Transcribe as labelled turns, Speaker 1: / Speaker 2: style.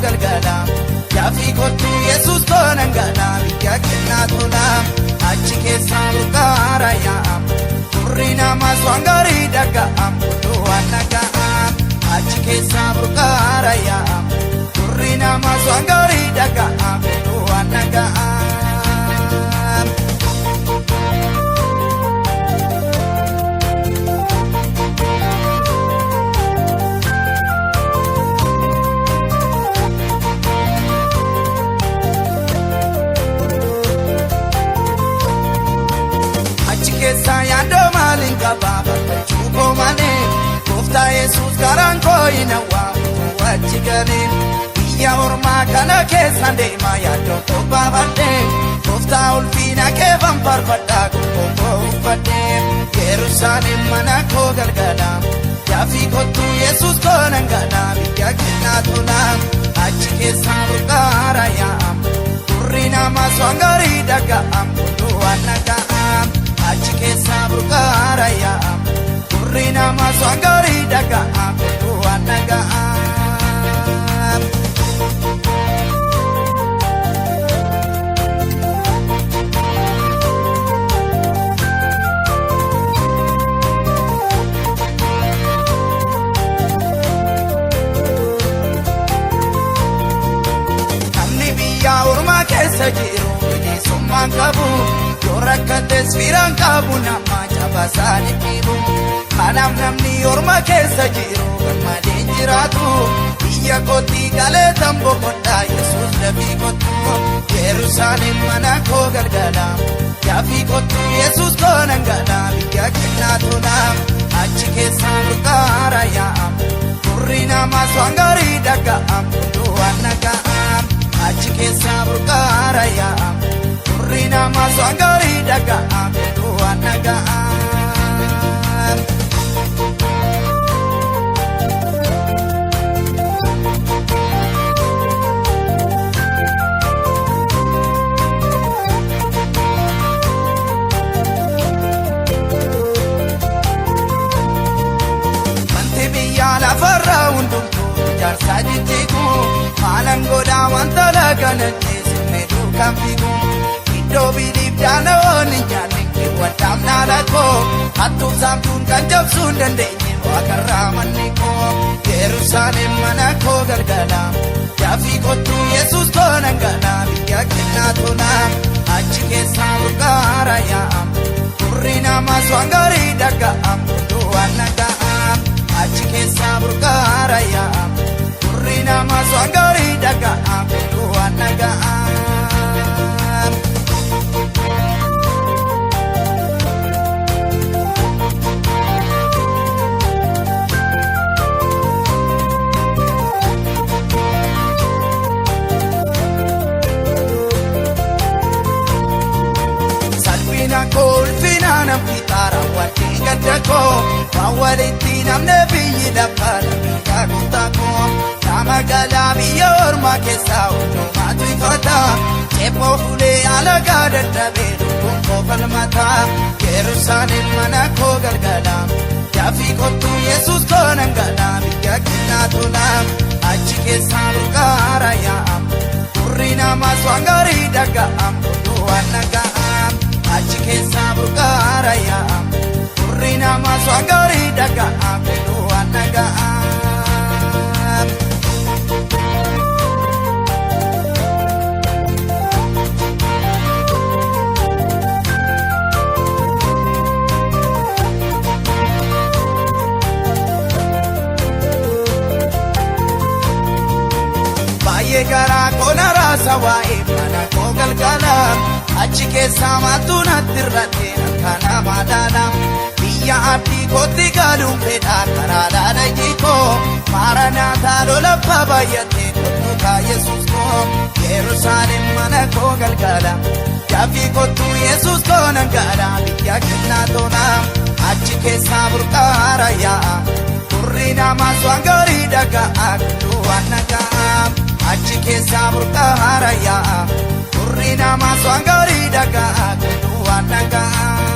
Speaker 1: Galgala Dafii kottu Yesuus koo nan gala biyya kennaa tola achi keessaa burqaara yaa'a gurri namaas waan gaarii dhaga'a oduu waan dhaga'a achi keessaa burqaara yaa'a gurri namaas waan gaarii dhaga'a oduu waan dhaga'a. Achi keessaa yaadoo maaliin qaba bakka koo malee gooftaa Yesuus karaan koo hin hawwaa utuu achi galee biyya ormaa kana keessaan deemaa yaadoo koo baafadhee gooftaa ulfiina keefan faarfadhaa gonfoo koo uffadhee Yerusaalem mana koo galgala dafii kottu Yesuus koo nan gala biyya kennaa tola achi keessaa burqaara yaa'a gurri namaas waan gaarii dhaga'a oduu waan dhaga'a achi keessaa burqaara yaa'a gurri namaas waan gaarii dhaga'a oduu waan dhaga'a. Namni biyya ormaa keessa jiru bineensummaan qabu yoo rakkates firaan qabu nama jabaasaa dhibu. Kanaaf namni orma keessa jiru gammadee jiraatu biyya kootti galee tamboo kodhaa Yesuus dafii kottu Yerusaalem mana koo galgala dafii kottu Yesuus koo nan gala biyya kennaa tola achi keessaa burqaara yaa'a gurri namaas waan gaarii dhaga'a oduu waan dhaga'a achi keessaa burqaara yaa'a gurri namaas waan gaarii dhaga'a oduu waan dhaga'a. Wanti biyya lafarraa hundumtuu ijaarsa jijjiigu maalan godhaa wanta laganatti sinne duukaan fiigu iddoo biliif daana'oon hin nyaanne keewwadhaaf naala koo hattuuf saamtuun kan cabsuu hin dandeenye waaqarraa manni koo Yerusaalem mana koo galgala dafii kottu Yesuus koo nan gala biyya kennaa tola achi keessaa burqaara yaa'a gurri namaas waan gaarii dhaga'a oduu waan dhaga'a achi keessaa burqaara yaa'a gurri namaas waan gaarii dhaga'a oduu waan dhaga'a. Salphina koo ulfina namni raawwadhee gadda koo waan walitti namne biyyi lafaa lammiidhaa gooftaa koo nama galaa biyya ormaa keessaa hundumaatu ifata ceephoo fuulee alagaa dadhabee lubbuun koo falmata Yerusaalem mana koo galgala dafii kottu Yesuus koo nan gala biyya kennaa tola achi keessaa burqaara yaa'a gurri namaas waan gaarii dhaga'a oduu waan dhaga'a achi keessaa burqaara yaa'a gurri namaas waan gaarii dhaga'a oduu waan dhaga'a. Baay'ee garaa koo na raasa waa'ee mana koo galgala achi keessaa maaltu natti irratti kana madaala biyya abdii kootti galuun fedhaa karaa dhaadha koo maaranaataa lola baay'atee kottu kaa Yesuus koo Yerusaalem mana koo galgala dafii kottu Yesuus koo nan gala biyya kennaa tola achi keessaa burqaara yaa'a gurri namaas waan gaarii dhaga'a oduu waan dhaga'a achi keessaa burqaara yaa'a gurri namaas waan gaarii dhaga'a oduu waan dhaga'a.